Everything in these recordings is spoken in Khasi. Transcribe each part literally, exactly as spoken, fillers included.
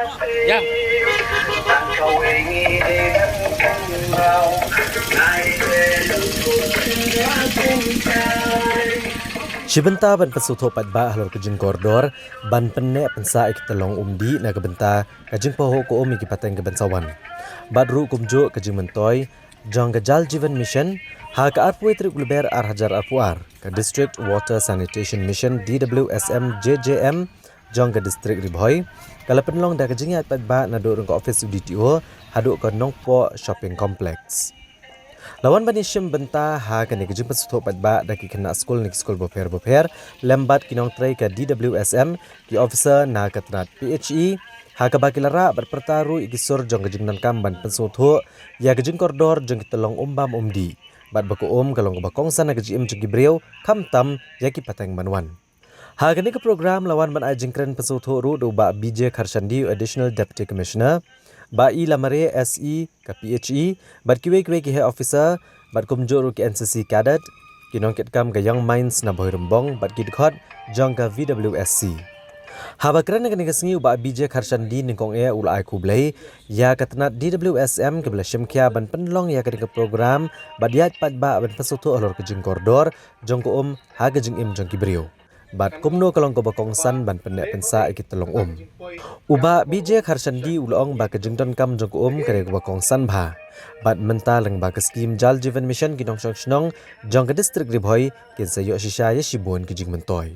Shi bynta ban pynsngewthuh paidbah halor ka jingkordor ban pynneh pynsah ïa ki tyllong umdih na ka bynta ka jingpahuh ka um ïa ki pateng ki ban sa wan, bad ruh kumjuh ka jingmyntoi jong ka Jal Jeevan Mission, ha ka arphew tarik u Lber ar hajar arphew ar, ka District Water Sanitation Mission, D W S M J J M, jong ka District Ri Bhoi ka la pynlong da ka jingïaid paidbah naduh ruh ka office u D T O haduh ka Nongpoh Shopping Complex. La wan ban ïashim bynta ha kane ka jingpynsngewthuh paidbah da ki khynnah skul na ki skul bapher bapher lem bad ki nongtrei ka D W S M, ki officer na ka tnat P H E, ha kaba ki la rah bad pyrta ruh ïa ki sur jong ka jingdonkam ban pynsngewthuh ïa ka jingkordor jong ki tyllong um bam um dih, bad ba ka um ka long kaba kongsan ha ka jingim jong ki briew, khamtam ïa ki pateng ban wan. Ha kane ka program la wan ban ai jingkren pynsngewthuh ruh da u Bah B J Kharshandi, u Additional Deputy Commissioner, Bah E Lamare, S E ka P H E, bad kiwei kiwei ki high officer, bad kumjuh ruh ki N C C cadet, ki nongkitkam ka Young Minds na Bhoirymbong, bad ki dkhot jong ka V W S C. Haba kren ha kane ka sngi, u Bah B J Kharshandi nyngkong eh u la ai khublei ïa ka tnat D W S M kaba la shim khia ban pynlong ïa kane ka program bad ïaid paidbah ban pynsngewthuh halor ka jingkordor jong ka um ha ka jingim jong ki briew, bad kumno ka long kaba kongsan ban pynneh pynsah ïa ki tyllong um. U Bah B J Kharshandi u la ong ba ka jingdonkam jong ka um ka dei kaba kongsan bha, bad mynta lyngba ka skhim Jal Jeevan Mission ki nongshong shnong jong ka District Ri Bhoi kin sa ïoh shisha ïa shibun ki jingmyntoi.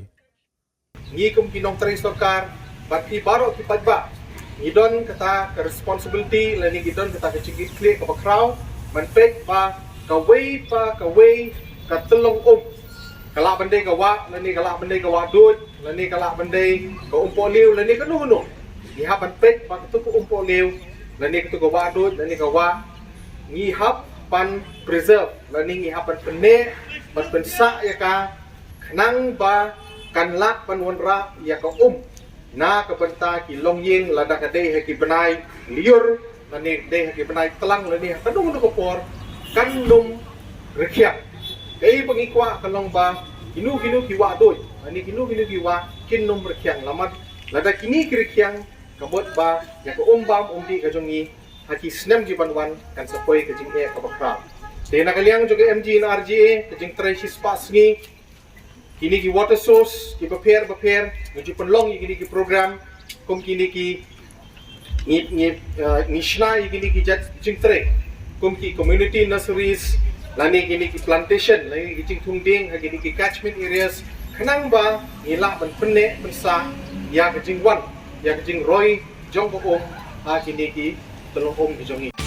Ngi kum ki nongtrei sorkar bad phi baroh ki paidbah, ngi don kata ka responsibility lane ngi don kata ka jingkitkhlieh kaba khraw ban peit ba kawei pa kawei ka tyllong um, ka lah ban dei ka wah lane ka lah ban dei ka wah duid lane ka lah ban dei ka umpohliew lane kano kano, ngi hap ban peit ba katu ka umpohliew lane katu ka wah duid lane ka wah, ngi hap ban preserve lane ngi hap ban pynneh, ban pynsah ïa ka, khnang ba kan lah ban wanrah ïa ka um na ka bynta ki longïing, lada ka dei ha ki bnai lyiur lane dei ha ki bnai tlang lane ha kano kano ka por, kan ym rkhiang. Kaei ba ngi kwah ka long ba kino kino ki wah duid lane kino kino ki wah kin ym rkhiang, namar lada kine ki rkhiang ka mut ba ïa ka um bam um dih ka jong ngi ha ki snem ki ban wan kan sa poi ka jingeh kaba khraw. Te na ka liang jong ka M G N R G A, ka jingtrei shispah sngi, kine ki water source ki bapher bapher ngi ju pynlong ïa kine ki program, kum kine ki ngi ngi eh, ngi shna ïa kine ki jait jingtrei kum ki community nurseries lane kine ki plantation lane ki jingthung dieng ha kine ki catchment areas, khnang ba ngi lah ban pynneh pynsah ïa ka jingwan, ïa ka jingroi jong ka um ha kine ki tyllong um ki jong ngi.